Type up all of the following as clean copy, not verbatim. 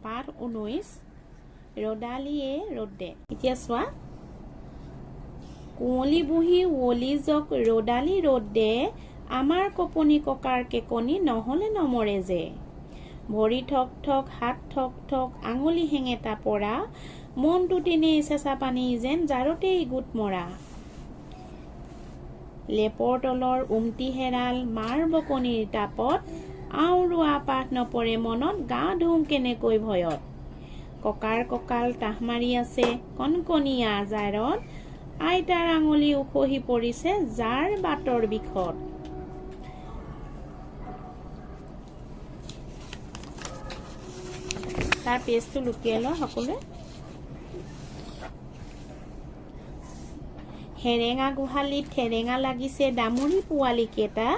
পাঠ 19 ৰ'দালিয়ে ৰ'দ দে। এতিয়া চোৱা, কুঁৱলী বুহি উৱলি যক ৰ'দালি ৰ'দ দে, আমাৰ কপনি ককাৰ কেকনি নহ'লে নমৰে যে। ভৰি ঠক ঠক হাত ঠক ঠক আঙুলি হেঙেতা পৰা, মনটো তেনেই চেঁচা পানী যেন জাৰতেই গোট মৰা। লেপৰ তলৰ উমটি হেৰাল মাৰ বকনিৰ তাপত, আওৰোৱা পাঠ নপৰে মনত গা ধুওঁ কেনেকৈ ভয়ত। ককাৰ কঁকাল তাহ মাৰি আছে কণকণীয়া জাৰত, আইতাৰ আঙুলি উখহি পৰিছে জাৰ বাটৰ বিষত। তাৰ পেজটো লুটিয়াই লোৱা সকলোৱে। হেৰেঙা গোহালিত ঠেৰেঙা লাগিছে দামুৰি পোৱালি কেইটা,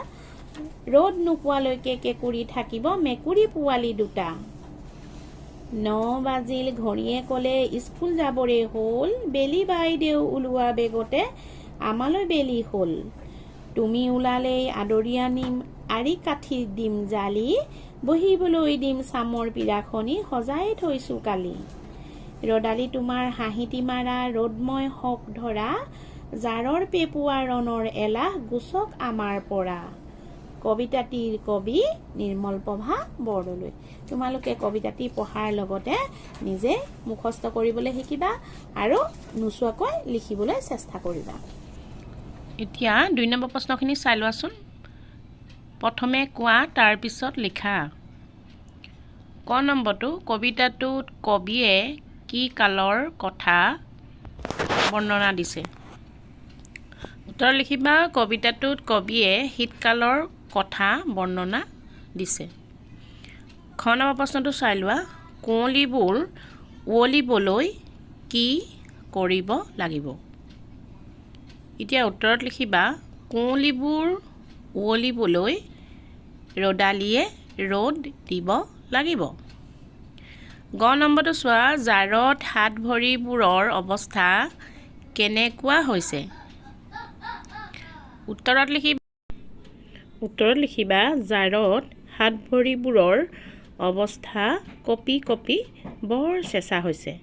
ৰ'দ নোপোৱালৈকে কেঁকুৰি থাকিব মেকুৰী পোৱালি দুটা। 9 বাজিল ঘড়ীয়ে ক'লে স্কুল যাবৰে হ'ল, বেলি বাইদেউ ওলোৱা বেগতে আমালৈ বেলি হ'ল। তুমি ওলালেই আদৰি আনিম আৰি কাঠি দিম জালি, বহিবলৈ দিম চামৰ পীৰাখনি সজাই থৈছো কালি। ৰ'দালি তোমাৰ হাঁহিটি মাৰা ৰ'দময় হক ধৰা, জাৰৰ পেপুৱা ৰণৰ এলাহ গুচক আমাৰ পৰা। কবিতাটিৰ কবি নিৰ্মল প্ৰভা বৰদলৈ। তোমালোকে কবিতাটি পঢ়াৰ লগতে নিজে মুখস্থ কৰিবলৈ শিকিবা আৰু নোচোৱাকৈ লিখিবলৈ চেষ্টা কৰিবা। এতিয়া 2 নম্বৰ প্ৰশ্নখিনি চাই লোৱাচোন। প্ৰথমে কোৱা, তাৰপিছত লিখা। ক নম্বৰটো, কবিতাটোত কবিয়ে কি কালৰ কথা বৰ্ণনা দিছে? উত্তৰ লিখিবা, কবিতাটোত কবিয়ে শীতকালৰ কথা বৰ্ণনা দিছে। খ নম্বৰ প্ৰশ্নটো চাই লোৱা, কুঁৱলীবোৰ উৱলিবলৈ কি কৰিব লাগিব? এতিয়া উত্তৰত লিখিবা, কুঁৱলীবোৰ উৱলিবলৈ ৰ'দালিয়ে ৰ'দ দিব লাগিব। গ নম্বৰটো চোৱা, জাৰত হাত ভৰিবোৰৰ অৱস্থা কেনেকুৱা হৈছে? উত্তৰত লিখিবা, জাৰত হাত ভৰিবোৰৰ অৱস্থা কঁপি কঁপি বৰ চেঁচা হৈছে।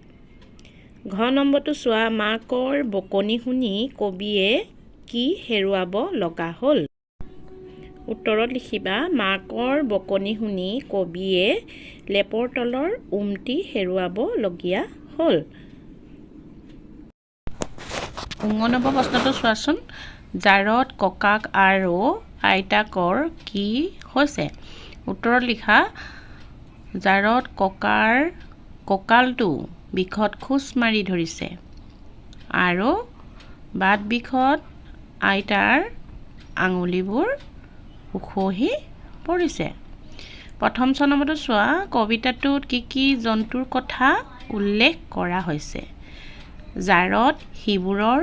ঘ নম্বৰটো চোৱা, মাকৰ বকনি শুনি কবিয়ে কি হেৰুৱাব লগা হ'ল? উত্তৰত লিখিবা, মাকৰ বকনি শুনি কবিয়ে লেপৰ তলৰ উমটি হেৰুৱাবলগীয়া হ'ল। ঙ নম্বৰ প্ৰশ্নটো চোৱাচোন, জাৰত ককাক আৰু আইতাকৰ কি হৈছে? উত্তৰত লিখা, জাৰত ককাৰ কঁকালটো বিষত খোচ মাৰি ধৰিছে আৰু বাত বিষত আইতাৰ আঙুলিবোৰ উখহি পৰিছে। প্ৰথম চ নম্বৰটো চোৱা, কবিতাটোত কি কি জন্তুৰ কথা উল্লেখ কৰা হৈছে? জাৰত সিবোৰৰ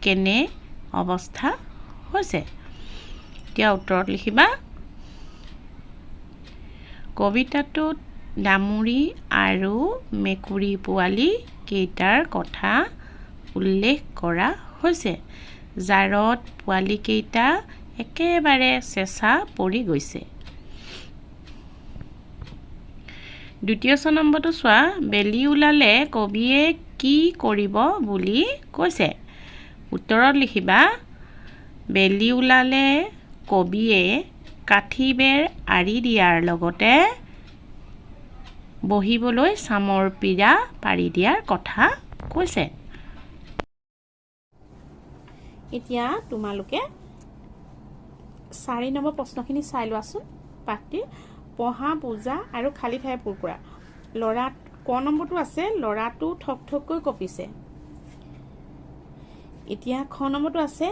কেনে অৱস্থা হৈছে? এতিয়া উত্তৰত লিখিবা, কবিতাটোত দামুৰি আৰু মেকুৰী পোৱালি কেইটাৰ কথা উল্লেখ কৰা হৈছে। জাৰত পোৱালিকেইটা একেবাৰে চেঁচা পৰি গৈছে। দ্বিতীয় চ নম্বৰটো চোৱা, বেলি ওলালে কবিয়ে কি কৰিব বুলি কৈছে? উত্তৰত লিখিবা, বেলি ওলালে কবিয়ে কাঠি বেৰ আঁৰি দিয়াৰ লগতে বহিবলৈ চামৰ পীৰা পাৰি দিয়াৰ কথা কৈছে। এতিয়া তোমালোকে 4 নম্বৰ প্ৰশ্নখিনি চাই লোৱাচোন। পাঠটিৰ পঢ়া, বুজা আৰু খালী ঠাই পূৰ কৰা। ল'ৰা ক নম্বৰটো আছে, ল'ৰাটো ঠক ঠককৈ কঁপিছে। এতিয়া খ নম্বৰটো আছে,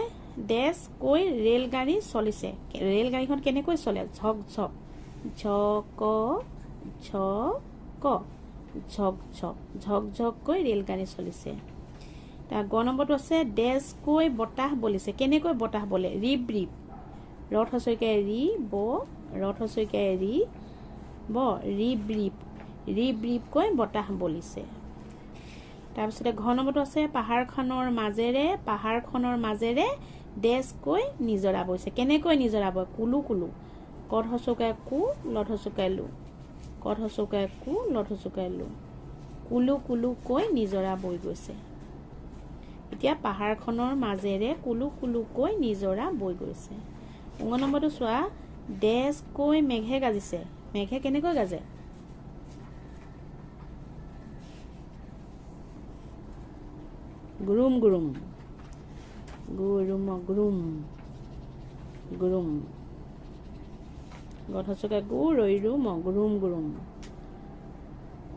ডেছ কৈ ৰেলগাড়ী চলিছে। ৰেলগাড়ীখন কেনেকৈ চলে? ঝক ঝক, ঝ ক ঝ ক, ঝক ঝক, ঝক ঝককৈ ৰেলগাড়ী চলিছে। তাৰ গ নম্বৰটো আছে, ডেছকৈ বতাহ বলিছে। কেনেকৈ বতাহ বলে? ৰিব ৰিব, ৰথ হচৰিকাই ৰি ব, ৰথ হচৰিকাই ৰি ব, ৰিব ৰিব, ৰিব ৰিবকৈ বতাহ বলিছে। তাৰপিছতে ঘ নম্বৰটো আছে, পাহাৰখনৰ মাজেৰে ডেছকৈ নিজৰা বৈছে। কেনেকৈ নিজৰা বয়? কুলু কুলু, কত হচকাই কু, লত হচকাই লু, কত হচৌকাৰে কু, লত হচৌকাৰে লু, কুলু কুলুকৈ নিজৰা বৈ গৈছে। এতিয়া পাহাৰখনৰ মাজেৰে কুলু কুলুকৈ নিজৰা বৈ গৈছে। উঙ নম্বৰটো চোৱা, ডেছকৈ মেঘে গাজিছে। মেঘে কেনেকৈ গাজে? গুৰুম গুৰুম, গুৰুম গুৰুম গুৰুম, গত হচৌকাৰে গু, ৰৈ ৰু ম, গুৰুম গুৰুম,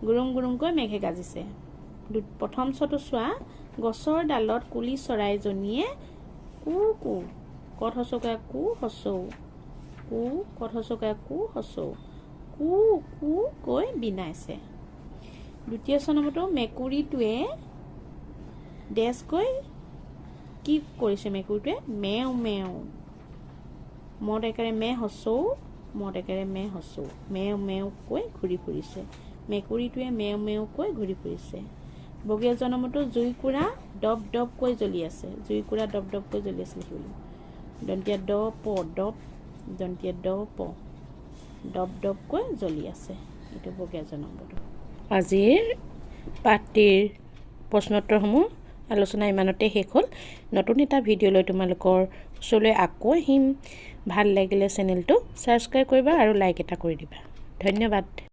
গুৰুম গুৰুমকৈ মেঘে গাজিছে। প্ৰথম চটো চোৱা, গছৰ ডালত কুলি চৰাইজনীয়ে কু কু, কত হচৌকাৰে কু হচৌ, কু, কত হচৌকাৰে কু হচৌ, কু কু কৈ বিনাইছে। দ্বিতীয় নম্বৰটো, মেকুৰীটোৱে ডেছকৈ কি কৰিছে? মেকুৰীটোৱে মেও মেও, মত একাৰে মে হচৌ, মত একাৰে মে হচৌ, মেও মেওকৈ ঘূৰি ফুৰিছে। মেকুৰীটোৱে মেও মেওকৈ ঘূৰি ফুৰিছে। বগীয়া জনমতো, জুইকুৰা দপ দপকৈ জ্বলি আছে। জুইকুৰা দপ দপকৈ জ্বলি আছে লিখিবলৈ দন্তীয়া দ প, দপ, দন্তীয়া দ প, দপ দপকৈ জ্বলি আছে। এইটো বগীয়া জনমটো। আজিৰ পাঠটিৰ প্ৰশ্নোত্তৰসমূহ আলোচনা ইমানতে শেষ হ'ল। নতুন এটা ভিডিঅ' লৈ তোমালোকৰ ওচৰলৈ আকৌ আহিম। ভাল লাগিলে চেনেলটো ছাবস্ক্ৰাইব কৰিবা আৰু লাইক এটা কৰি দিবা। ধন্যবাদ।